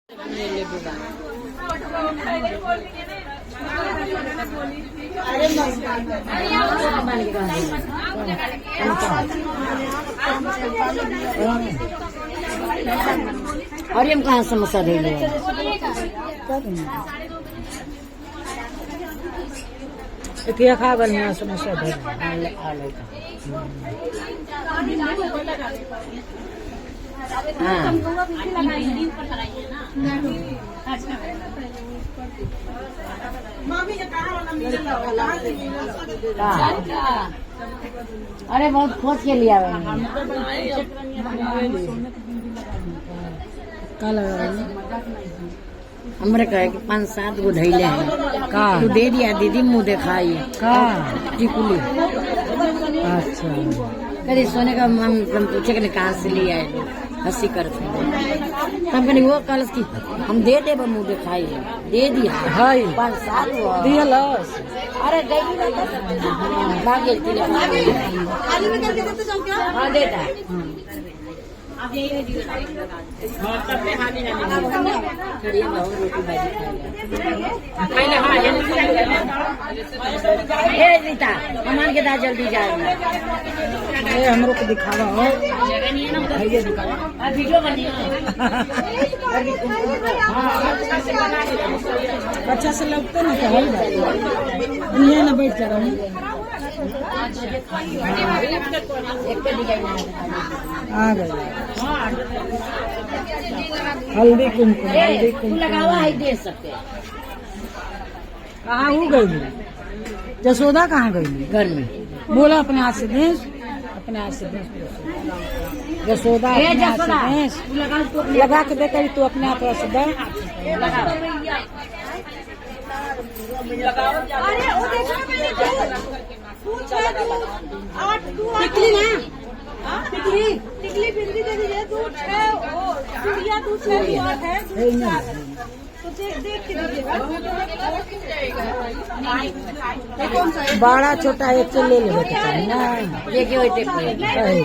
अरे हम कहाँ समोसा दे ले। इतिया खा बढ़िया समोसा दे। हाँ। हाँ। अरे बहुत खोज के लिया। का लगा? हमरे कहे कि पाँच सात गो धैले हैं। का? तू दे दिया दीदी, मुंह दिखाई। का? टिकुली। अच्छा। कभी सोने का हम पूछे कि कहाँ से लिया है, हंसी करते हैं। हम कहनी वो कल की हम दे दे, मुंह दिखाई दे दिया। हाय। पाँच सात गो। दियलस? अरे गई भाग गेल। हाँ, देता। चलिए, बहुत रोटी भाजी खाई। ए रीता, हमान के दा, जल्दी जाए। ए, हमरो के दिखावा हो भैया, दिखावा। वीडियो बनी। अच्छा से लगते ना तो हई बात यहाँ ना बैठ जा रहा। एक पे डिजाइन। आ गए हल्दी कुमकुम, हल्दी तू कुमकुम। लगावा है, दे सकते। कहाँ हो गई जसोदा, कहाँ गई? घर में। बोला, अपने हाथ से दे, अपने हाथ से दे जसोदा। ए अपने हाथ जसोदा, से दे। तू लगा तो। लगा के दे करी, तू अपने हाथ से दे। अरे वो देखा मैंने, दो छह दो आठ दो आठ। टिकली ना, टिकली, टिकली बिंदी दे दीजिए। दो छह ओ चूड़िया 2 6 2 8 है, 2 4 है, तो देख के दीजिएगा। बड़ा छोटा एक से ले लेवे के चाही ना। देखिए, वही टेप। कहे।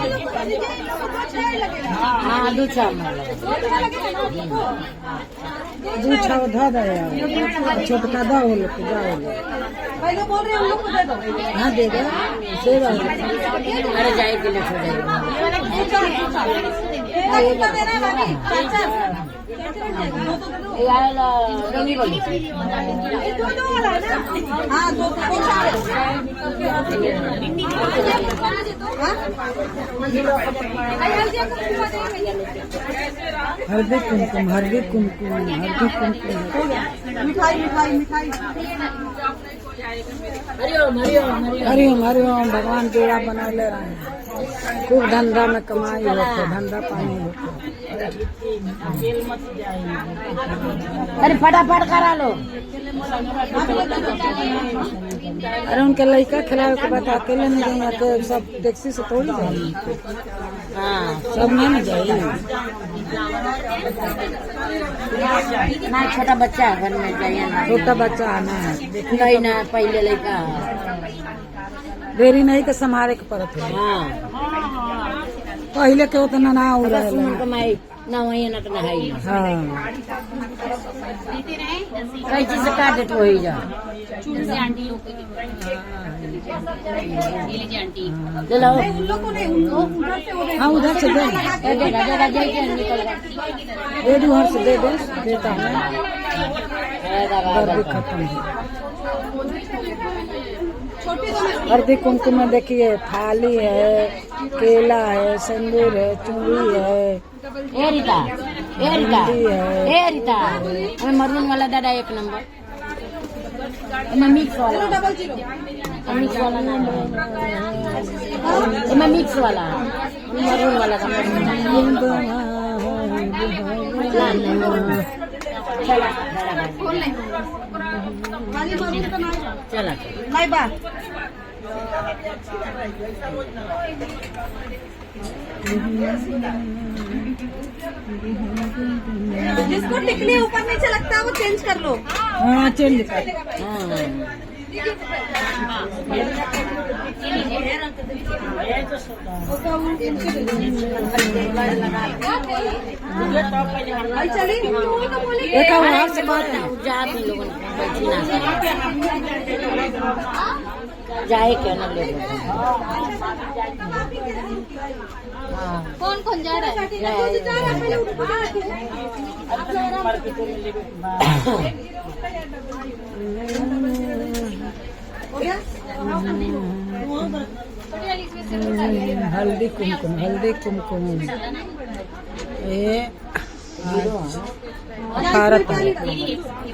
हाँ, दू छह में लगा। दू छह धो दे, छोटका दो वो लोग के, दो वो लोग। पहले बोल रहे हैं, हम लोग को दे दो। हाँ, दे दे सेवा। अरे जाए के लेट हो जाएगा। कितना देना है भाभी? चार चार, चार चार जाएगा, दो तो दे दो। ये आयल रंगी बोली। ये दो दो वाला है ना? हाँ, दो दो चार है। हाँ? अरे हल्दी कुमकुम दे। हल्दी कुमकुम, हल्दी कुमकुम, हल्दी कुमकुम। मिठाई, मिठाई, मिठाई। हरिओम, हरिओम, हरिओम। हरिओम, हरिओम। भगवान जोड़ा बनौले रहे, खूब धंधा में कमाई होते, धंधा पानी होते। अरे फटाफट करा लो। अरे उनके लड़का खिलावे के बाद अकेले नहीं जाएंगे, तो सब टैक्सी से थोड़ी जाएंगे। हाँ। सब नहीं ना जाएंगे। ना, छोटा बच्चा है घर में, जाइए ना। छोटा बच्चा आना है। नहीं ना, पहले लड़का है। देरी नहीं के संभाले के पड़त है। हाँ। पहले के उतना ना हो बस रहा। कमाई ना वही ना तो नहाई। हाँ। कई चीज से काट देते वही जा। ले लो। उन लोग को नहीं, उन लोग उधर से वो हाँ, उधर से दे। दे दे दे दे दे, निकल गया। दे दू, उधर से दे दे, देता हूँ। अरे दादा। दर्द खत्म है। हल्दी कुमकुम में देखिए, थाली है, केला है, सिंदूर है, चूड़ी है। ए रीता, ए रीता। बिंदी है। ए रीता, हमें मरून वाला दादा एक नंबर, एमा मिक्स वाला। 00। मिक्स वाला ना, एमा मिक्स वाला, मरून वाला का। लाल नहीं, मरून। चला खाली मरून का नहीं। चला। नहीं बा। जिसको टिकली ऊपर नीचे लगता है, वो चेंज कर लो। हाँ, चेंज कर। हाँ। चली। एक और से बात ना जात नहीं लोगन बैठी ना जाए के ना लोग। हाँ कौन कौन जा रहा है? हल्दी कुमकुम, हल्दी कुमकुम। ये 18 तारीख,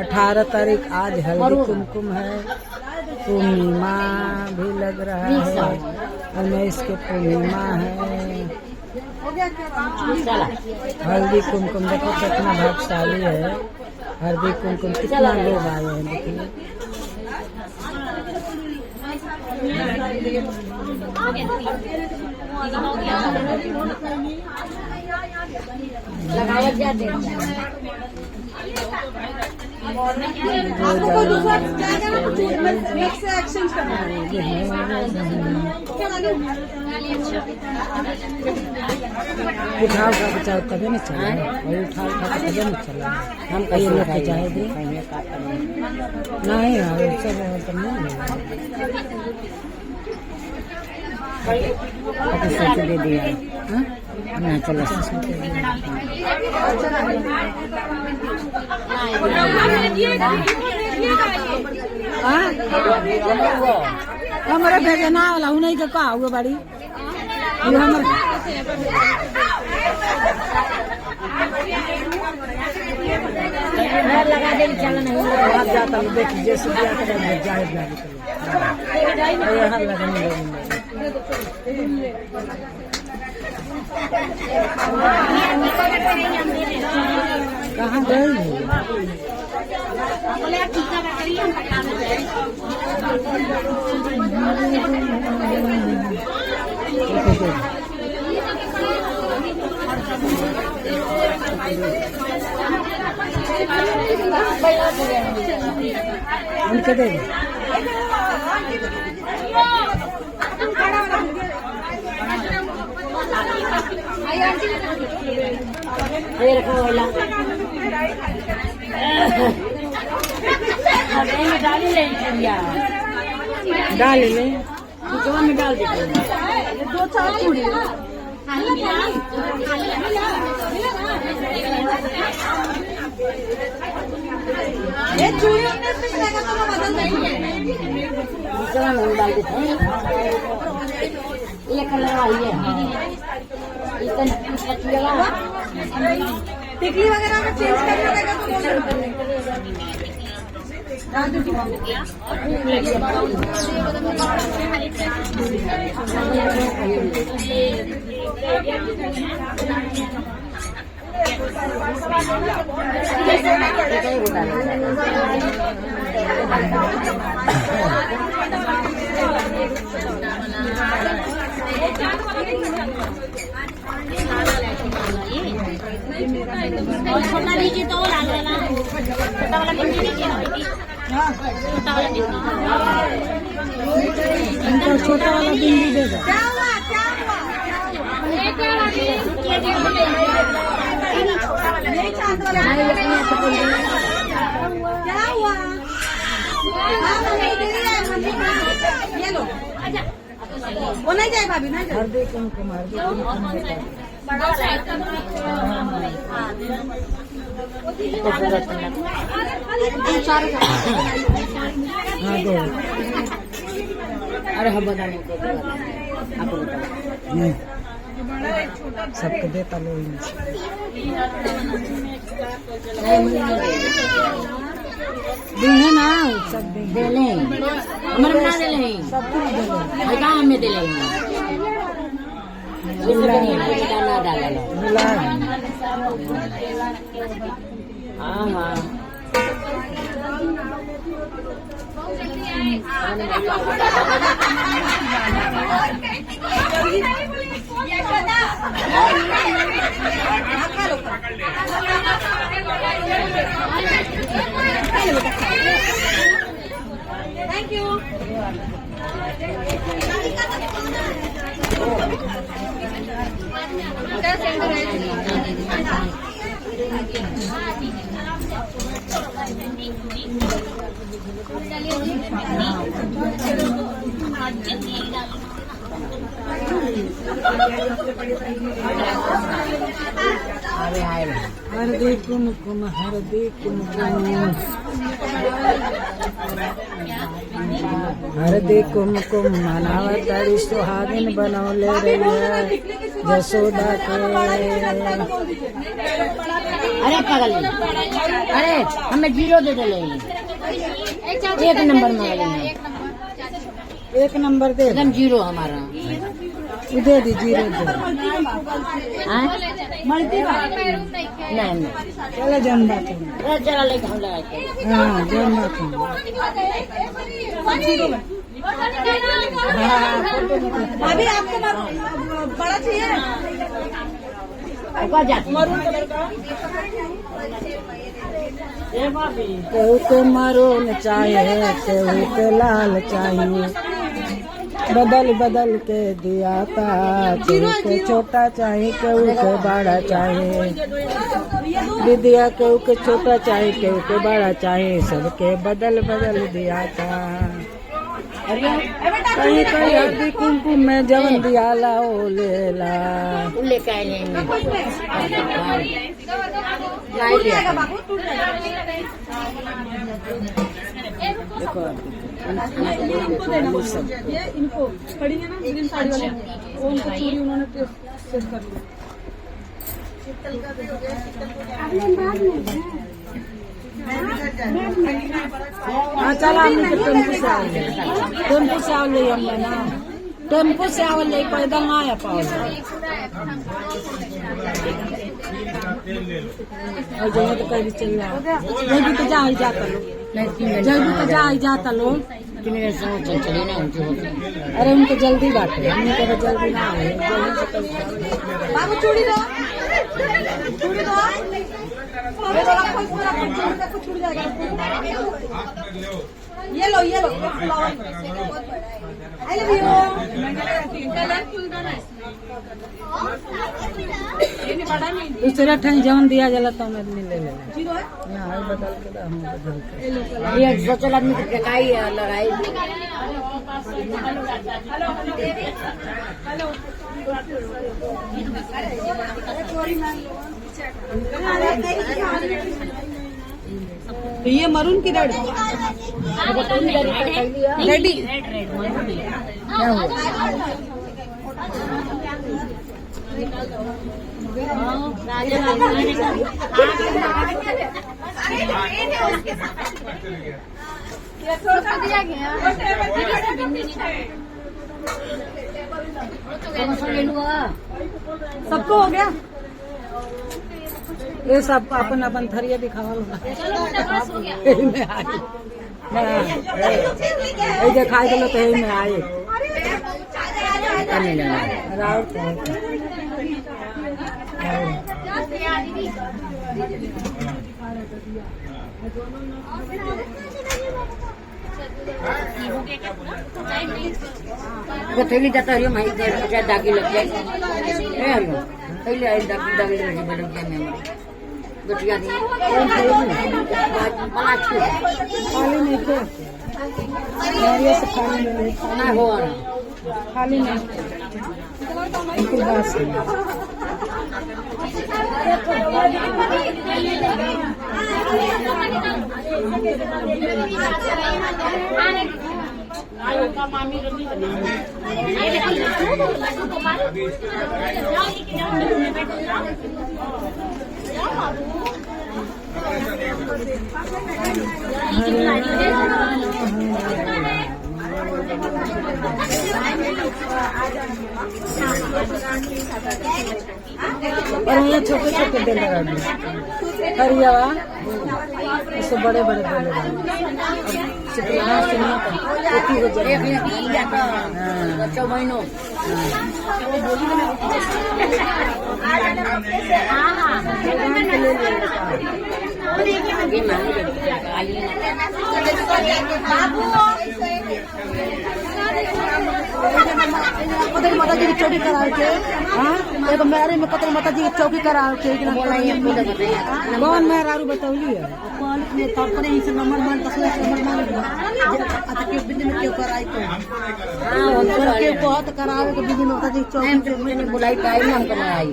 18 तारीख आज हल्दी कुमकुम है। पूर्णिमा भी लग रहा है, 19 के पूर्णिमा है। हल्दी कुमकुम देखो कितना भाग्यशाली है। हल्दी कुमकुम कितना लोग आए हैं देखिए। लगाया जा दे। आपको कोई दूसरा जाएगा ना तो मिक्स से एक्सचेंज करना है। क्या लगे? उठा उठा के चाहे तभी नहीं चला, वही उठा उठा के तभी नहीं चला। हम ये कैसे लोग के चाहे दे नहीं, हाँ, सब तो नहीं 50 दे दिया। हाँ? ना चलो हाँ? हमारे भेजना वाला उन्हीं के का हुए बड़ी ये हमर लगा दे चलो नहीं आप जाता हूँ देख जैसे दिया करे जाए जाए यहाँ लगने लगे। कहाँ गई? उनके दे दे। ये रखो वाला में डाली ले चुड़िया डाल ले बिचवा में डाल देते। दो चार चूड़ी ये चूड़ी 19 में मिलेगा तो मैं बदल देंगे। बिचवा में डाल देते हैं। ये कलर आई है इतना टिकली वगैरह में चेंज करना रहेगा तो बोल और छोटा लीजिए तो लाल वाला, छोटा वाला बिंदी लीजिए ना बेटी, छोटा वाला बिंदी। उनको छोटा वाला बिंदी दे दो। क्या हुआ क्या हुआ? यही चांद वाला क्या हुआ? हाँ मम्मी दे रही है मम्मी। ये लो, वो नहीं जाए भाभी नहीं जाए। हल्दी कुमकुम, हल्दी कुमकुम दे दो। हाँ दो। अरे हम बताने को आपको बताओ नहीं सबके देता लो इनसे। दिहे ना सब दे दे ले हमारे ना दे ले सबको दे दे। कहाँ हमें दे ले ना डाला। गुलाब हाँ हाँ thank you. अरे आए। हरदी कुमकुम, हरदी कुमकुम, हरदी कुमकुम मनावा तारी सुहागिन बनौले रहिया जसोदा के। अरे पागल, अरे हमें जीरो दे दे, एक नंबर मांग, एक नंबर दे, एकदम जीरो हमारा। दे दी जीरो दे। हाँ? नहीं नहीं, चलो जन बात है। चला लेके हम लगा के। हाँ जन बात है। अभी आपको बड़ा चाहिए? केहू के मरून चाहिए, केहू के लाल चाहिए, बदल बदल के दिया था। केहू के छोटा चाहिए, केहू के बड़ा चाहिए, दीदिया केहू के छोटा चाहिए, केहू के बड़ा चाहिए, सबके बदल बदल दिया था। कहीं कहीं हल्दी कुमकुम में जवन दिया ला ओ लेला। लेके आए। देखो ये इनको खड़ी है ना ग्रीन साड़ी वाले, वो उनको चूड़ी उन्होंने सेट कर ली। हाँ चला, हमने टेम्पू से आवल, टेम्पू से आवल हमने ना, टेम्पू से आवल पैदल ना आया पाओ। और जगह तो कहीं चल रहा जल्दी तो जा ही जाता लो, जल्दी तो जा ही जाता लो। चले ना उनके। अरे उनको जल्दी बाटे, हमने कहा जल्दी ना आए। बाबू चूड़ी दो, चूड़ी दो, छूट जाएगा। ये लो, ये लो flower. I love you. दूसरा ठन जवन दिया जाला तो आदमी ले लेना। जीरो है यहाँ बदल के हम बदल के ये सोचल आदमी के फेंकाई लगाई। तो ये मरून की रेड रेडी क्या हुआ? सबको हो गया। ये सब अपन अपन थरिया दिखावल में आई ये दिखाई दिलो तो में आई राउत। थैली जाता हरिओम आई चाहे दागी लग जाए। ए हरिओम थैली आई दागी दागी लग जाए मैं गठिया दी बड़ा छू खाली नहीं थे से खाली नहीं ना हो रहा खाली नहीं बस। और ये छोटे छोटे दे रहे हरिया ऐसे बड़े बड़े दे रहे। महीनों ये मांग ले। पतरी माता जी की चौकी करावे के। हाँ, एगो मेरे में पतरी माता जी की चौकी करावे के। कौन मेहरारू बतौली है? कॉल में तब पर ही से नंबर मान 10 लाख नंबर मान अच्छा के बिंदी में क्यों कराई तो हाँ, उनको के बहुत करावे के बिंदी में माता जी की चौकी। मैंने बुलाई तो आई ना, हमको ना आई।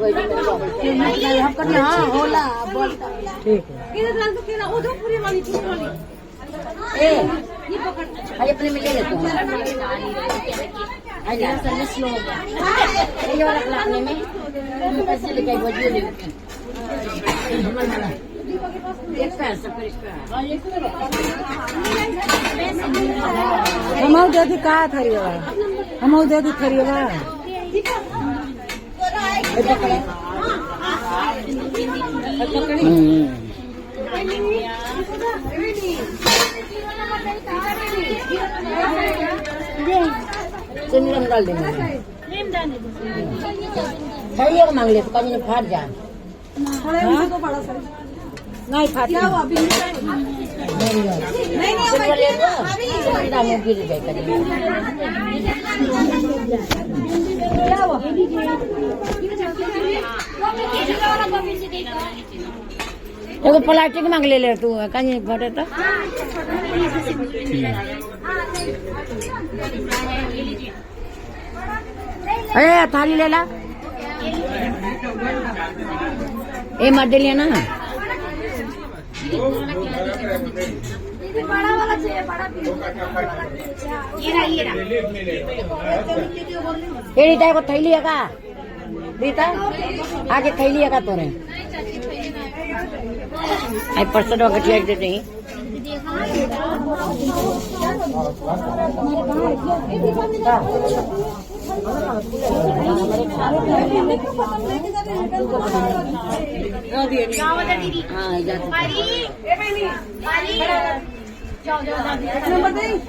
हम कहते हां होला बोलता। ठीक है। ए अरे अपने में ले लेते हैं। ये वाला अपने में पैसे लेके बजिए ले। एक पैर सब फिर हम दे दी का थरियवा, हम दे दी थरियवा। सिमरन डाल देंगे। थरिया को मांग ले तो कहीं फाट जा। नहीं फाटी। नहीं गिर जाए कहीं। एगो प्लास्टिक मांग ले ले तू, कहीं फटे तो। अरे थाली ले ला। ए मत दे लिया ना। बड़ा वाला चाहिए, बड़ा पीस। ये रहा, ये रहा। ए रीता को थैली है का? रीता आगे थैली है का तोरे? आई परसों गठिया देते हैं। हाँ। जाओ जाओ।